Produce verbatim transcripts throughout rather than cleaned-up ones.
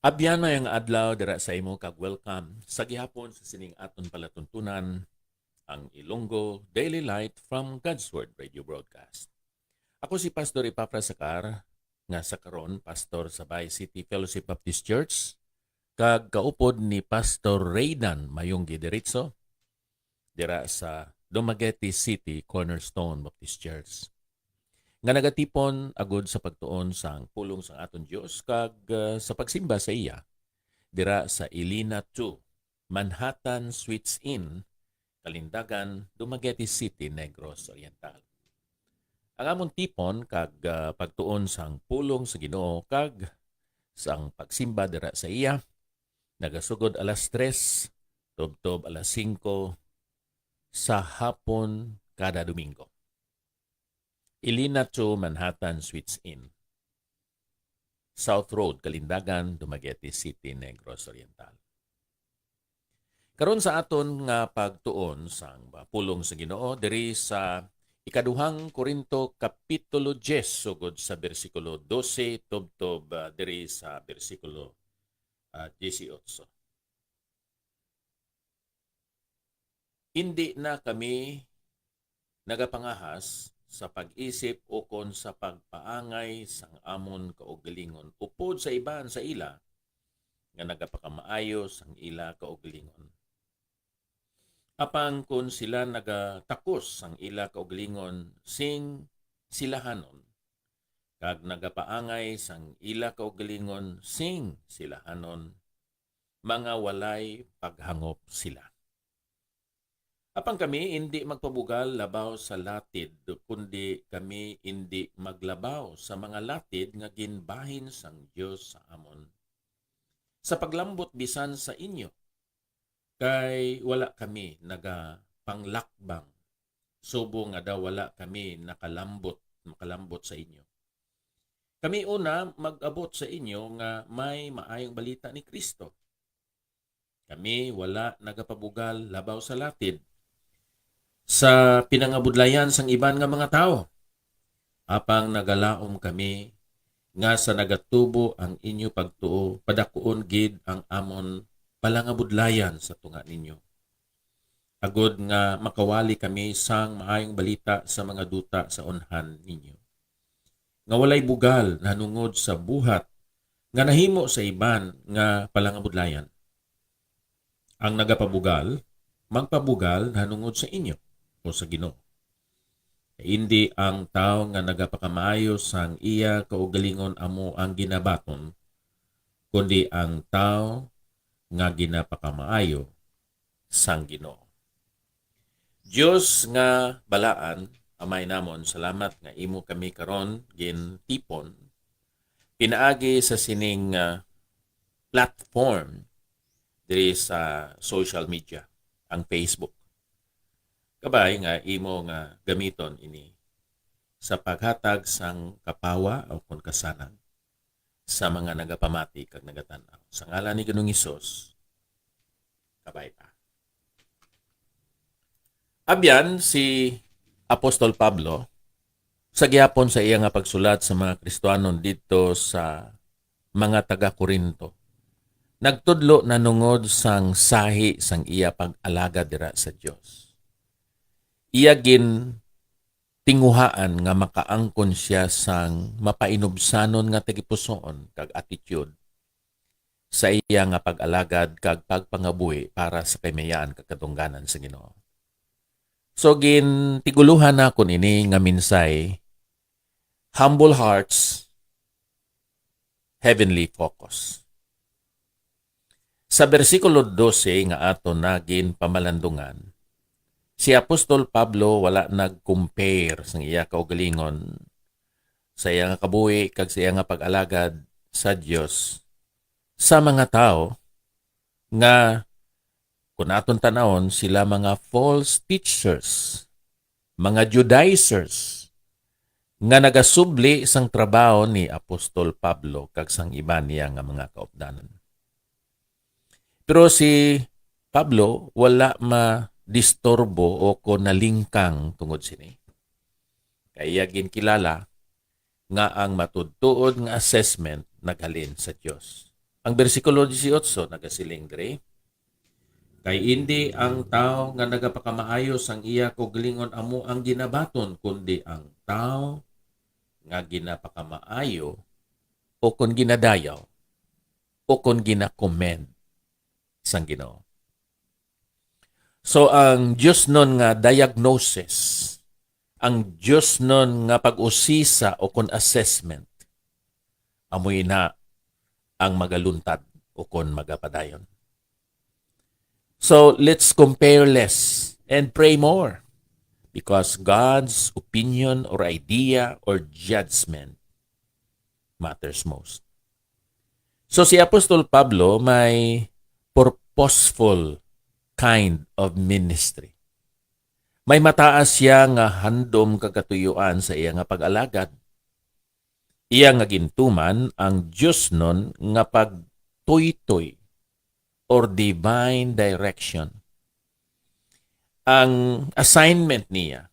Abyan, mayong adlaw dira sa imo, kag welcome sa gihapon sa sining aton palatuntunan, ang Ilonggo Daily Light from God's Word Radio Broadcast. Ako si Pastor Epafras Sacar, nga sa karon pastor sa Bay City Fellowship Baptist Church, kag kaupod ni Pastor Raydan Mayunggi Diritso dira sa Dumaguete City Cornerstone Baptist Church, nga nagatipon agud sa pagtuon sang pulong sang aton Dios kag, ah, sa pagsimba sa iya dira sa Ilina two Manhattan Suites Inn, Kalindagan, Dumaguete City, Negros Oriental. Ang amon tipon kag, ah, pagtuon sang pulong sa Ginoo kag sang pagsimba dira sa iya nagasugod alas tres tubtob alas singko sa hapon kada Domingo. Ilina two Manhattan Suites Inn, South Road, Kalindagan, Dumaguete City, Negros Oriental. Karon sa aton nga pagtuon sang pulong sa Ginoo diri sa ikaduhang Corinto kapitulo diyes, sugod sa bersikulo dose tubtob, ah, diri sa bersikulo, ah, diyesiyotso. Indi na kami nagapangahas sa pag-isip ukon sa pagpaangay sang amon kaugalingon upod sa iban sa ila nga nagapakamaayo sang ila kaugalingon. Apang kon sila nagatakos sang ila kaugalingon sing silahanon, kag nagapaangay sang ila kaugalingon sing silahanon, mga walay paghangop sila. Apang kami indi magpabugal labaw sa latid, kundi kami indi maglabaw sa mga latid nga ginbahin sang Dios sa amon, sa paglambot bisan sa inyo, kay wala kami nagapanglakbang, subong nga daw wala kami nakalambot, makalambot sa inyo. Kami una mag-abot sa inyo nga may maayong balita ni Cristo. Kami wala nagapabugal labaw sa latid, sa pinangabudlayan sang iban nga mga tawo. Apang nagalaom kami nga sa nagatubo ang inyo pagtuo, padakuon gid ang amon palangabudlayan sa tunga ninyo, agod nga makawali kami sang maayong balita sa mga duta sa unhan ninyo, nga walay bugal nahanungod sa buhat nga nahimo sa iban nga palangabudlayan. Ang nagapabugal, magpabugal nahanungod sa inyo o sa Ginoo. Indi ang tawo nga nagapakamaayo sang iya kaugalingon amo ang ginabaton, kundi ang tawo nga ginapakamaayo sang Ginoo. Dios nga balaan, Amay namon, salamat nga imo kami karon gintipon pinaagi sa sining, ah, platform diri sa social media, ang Facebook. Kabay nga imo nga gamiton ini sa paghatag sang kapawa o kon kasanag sa mga nagapamati kag nagatan-aw. Sa ngalan ni Ginoong Hesus, kabay ta. Abyan, si Apostol Pablo, sa gihapon sa iya nga pagsulat sa mga Kristiyanon didto sa mga taga-Corinto, nagtudlo nanungod sang sahi sang iya pag-alagad dira sa Dios. Iya gintinguhaan nga makaangkon sia sang mapainubsanon nga tagipusoon kag attitude sa iya nga pag-alagad kag pagpangabuhi para sa kahimayaan kag kadungganan sa Ginoo. So, gintigulohan nakon ini nga minsay, Humble Hearts, Heavenly Focus. Sa bersikulo dose nga aton na ginpamalandungan, si Apostol Pablo wala nag-compare sang iya kaugalingon, sa iya nga kabuhi, kag sa iya nga pag-alagad sa Dios sa mga tawo nga, kung aton tan-awon, sila mga false teachers, mga Judaizers, nga nagasubli sang trabaho ni Apostol Pablo kag sang iban niya nga mga kaupdanan. Pero si Pablo wala madisturbo o kon nalingkang tungod sini. Kay iya ginkilala nga ang matuod-tuod nga assessment naghalin sa Dios. Ang bersikulo dieciocho nagasiling diri, "Kay indi ang tawo nga nagapakamaayo sang iya kaugalingon amo ang ginabaton, kundi ang tawo nga ginapakamaayo, o kon ginadayaw, o kon gina-commend sang Ginoo." So, ang diosnon nga diagnosis, ang diosnon nga pag-usisa o kon assessment, amo ina ang magaluntad o kon magapadayon. So, let's compare less and pray more, because God's opinion or idea or judgment matters most. So, si Apostol Pablo may purposeful kind of ministry. May mataas siya nga handom kag katuyuan sa iya nga pag-alagad. Iya nga gintuman ang diosnon nga pagtuytoy or divine direction. Ang assignment niya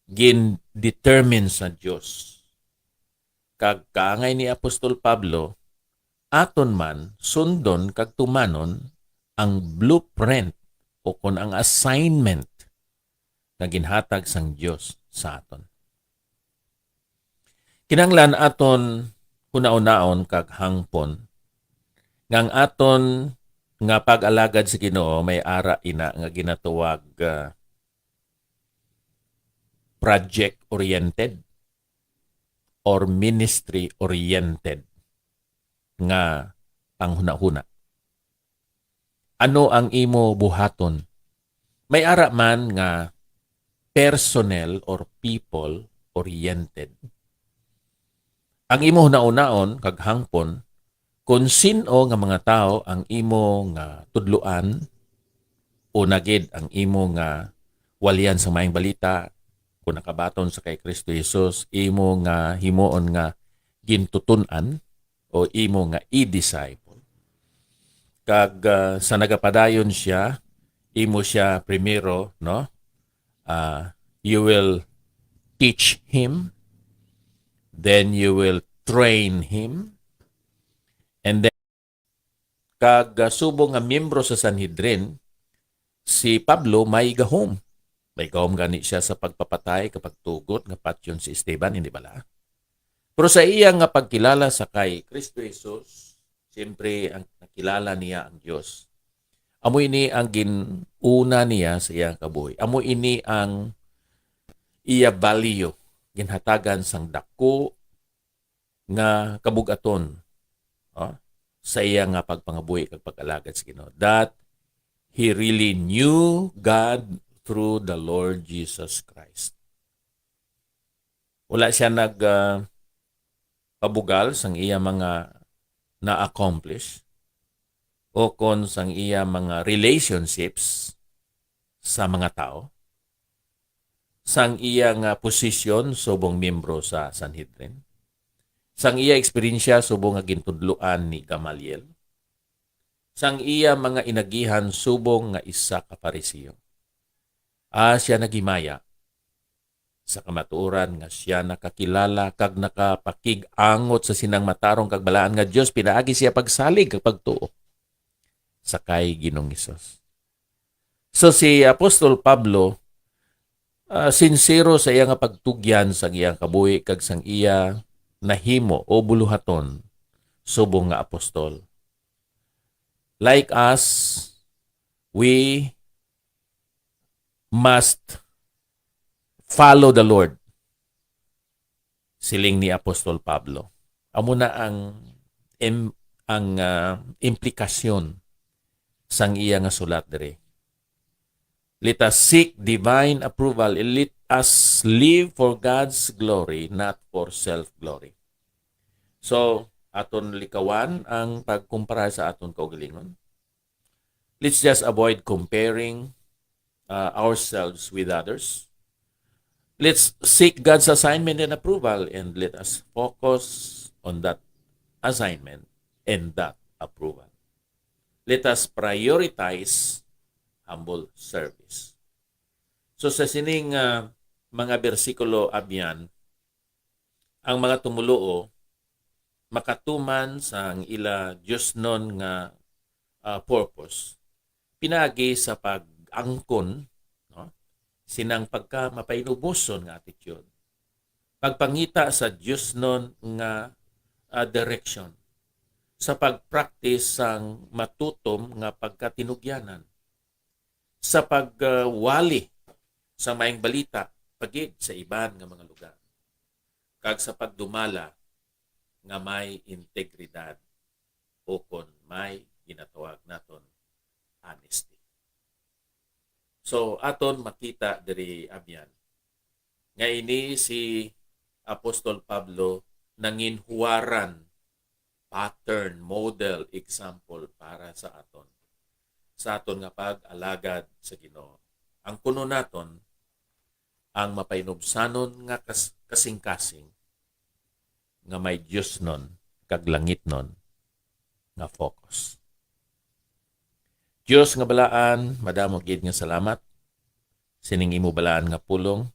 gin-determine sa Dios. Kag kaangay ni Apostol Pablo, aton man sundon kag tumanon ang blueprint o kon ang assignment nga ginhatag sang Dios sa aton. Kinahanglan aton hunahunaon kag hangpon nga ang aton nga pag-alagad sa Ginoo may ara ina nga ginatawag, ah, project-oriented or ministry-oriented nga panghunahuna. Ano ang imo buhaton? May ara man nga personnel or people-oriented. Ang imo hunahunaon kag hangpon kon sin-o nga mga tawo ang imo nga tudloan, o na gid ang imo nga walian sa Maayong Balita, kung nakabaton sa kay Kristo Jesus, imo nga himuon nga gintuton-an, o imo nga i-disciple. Kag, ah, sa nagapadayon siya, imo siya primero, no? Ah, you will teach him, then you will train him, and then, kag, ah, subong nga miyembro sa Sanhedrin, si Pablo may gahom. May gahom gani siya sa pagpapatay kag pagtugot nga patyon si Esteban, hindi bala? Pero sa iya nga pagkilala sa kay Kristo Jesus, siyempre, ang nakilala niya ang Dios. Amo ini ang gin-una niya sa iyang kabuhi. Amo ini ang iya value, ginhatagan sang dako nga kabug-aton, ah, sa iya nga pagpangabuhi kag pag-alagad sa Ginoo, that he really knew God through the Lord Jesus Christ. Wala siya nag, ah, pabugal sang iya mga na-accomplish o kon sang iya mga relationships sa mga tawo, sang iya nga posisyon subong miyembro sa Sanhedrin, sang iya eksperyensya subong nga gintudloan ni Gamaliel, sang iya mga inagihan subong nga isa ka Fariseo. Ah, siya naghimaya sa kamatuoran nga siya nakakilala kag nakapakig-angot sa sinang matarong kag balaan nga Dios pinaagi siya pagsalig kag pagtuo sa kay Ginoong Hesus. So, si Apostol Pablo, ah, sinsero sa iya nga pagtugyan sang iyang kabuhi kag sang iya nahimo o buluhaton subong nga apostol. Like us, we must follow the Lord, siling ni Apostol Pablo. Amo na ang im-, ang, ah, implikasyon sang iya nga sulat diri. Let us seek divine approval. Let us live for God's glory, not for self-glory. So, aton likawan ang pagkumpara sa aton kaugalingon. Let's just avoid comparing, uh, ourselves with others. Let's seek God's assignment and approval, and let us focus on that assignment and that approval. Let us prioritize humble service. So, sa sining, ah, mga bersikulo, abyan, ang mga tumoluo makatuman sang ila diosnon nga, ah, purpose, pinagi sa pag-angkon, no, sinang pagka mapainuboson nga attitude, pagpangita sa diosnon nga, ah, direction, sa pag-practice sang matutom nga pagkatinugyanan, sa pag, ah, wali sa maayong balita pagid sa iban nga mga lugar, kag sa pagdumala nga may integridad, o kon may ginatawag naton honesty. So, aton makita diri, abyan, nga ini si Apostol Pablo nanginhuwaran, pattern, model, example para sa aton, sa aton nga pag-alagad sa Ginoo. Ang kuno naton, ang mapainubsanon nga kas-, kasing-kasing nga may diosnon kag langitnon nga focus. Dios nga balaan, madamo gid nga salamat sining imo balaan nga pulong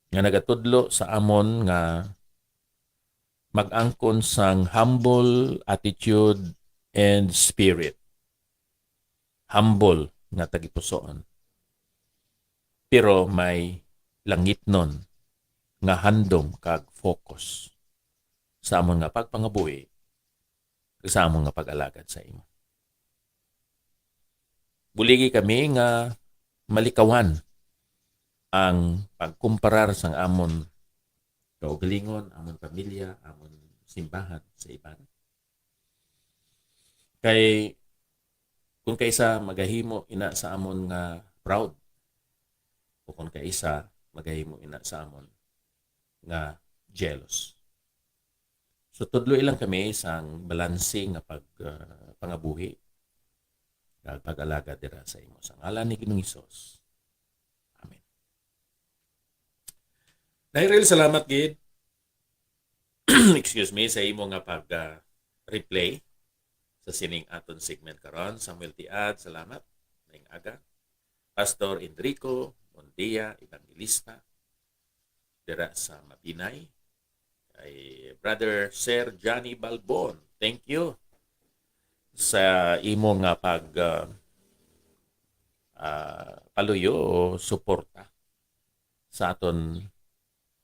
nga nagatudlo sa amon nga mag-angkon sang humble attitude and spirit. Humble nga tagipusoon, pero may langitnon nga handom kag focus sa amon nga pagpangabuhi kag sa amon nga pag-alagad sa imo. Buligi kami nga malikawan ang pagkumparar sang amon kaugalingon, amon pamilya, amon simbahan sa iban. Kay kung kaisa magahimo ina sa amon nga proud, o kung kaisa magahimo ina sa amon nga jealous. So, tudloi lang kami sang balanse nga pag, ah, pangabuhi kag pag-alagad dira sa imo. Sa ngalan ni Ginoong Hesus. Amen. Dairel, salamat gid. Excuse me, sa imo nga pag, ah, replay sa sining aton segment karon. Samuel Tiad, salamat. Maayong aga. Pastor Enrico Mondia, Evangelista, dira sa Mabinay. Kay Brother Sir Johnny Balbon, thank you sa imo nga pag, ah, ah, paluyo o suporta sa aton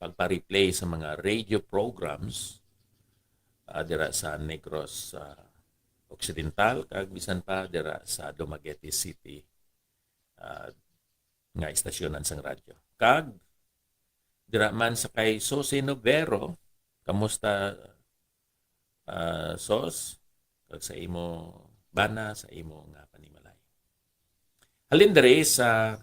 pagpa-replay sa mga radio programs, ah, dira sa Negros, ah, Occidental, kag bisan pa dira sa Dumaguete City, ah, nga istasyonan sang radyo. Kag dira man sa kay Sose Novero, kamusta, ah, Sos? Kag sa imo bana, sa imo nga panimalay. Halin diri sa,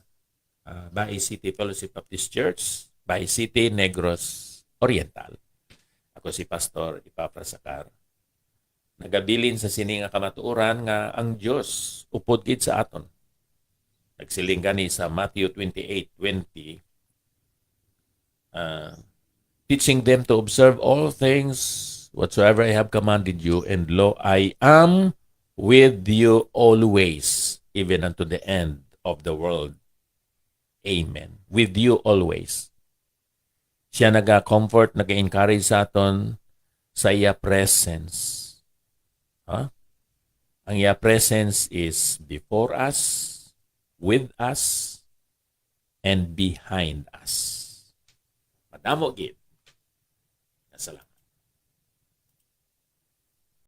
ah, Bae City Fellowship Baptist Church, Bae City, Negros Oriental. Ako si Pastor Epafras Sacar. Nagabilin sa sini nga kamatuoran nga ang Dios upod gid sa aton. Nagsiling gani sa Matthew twenty-eight twenty, ah, "Teaching them to observe all things whatsoever I have commanded you, and lo, I am with you always, even unto the end of the world." Amen. With you always. Siya naga-comfort, naga-encourage sa aton sa iya presence. Ha? Ang iya presence is before us, with us, and behind us. Madamo gid. Salamat.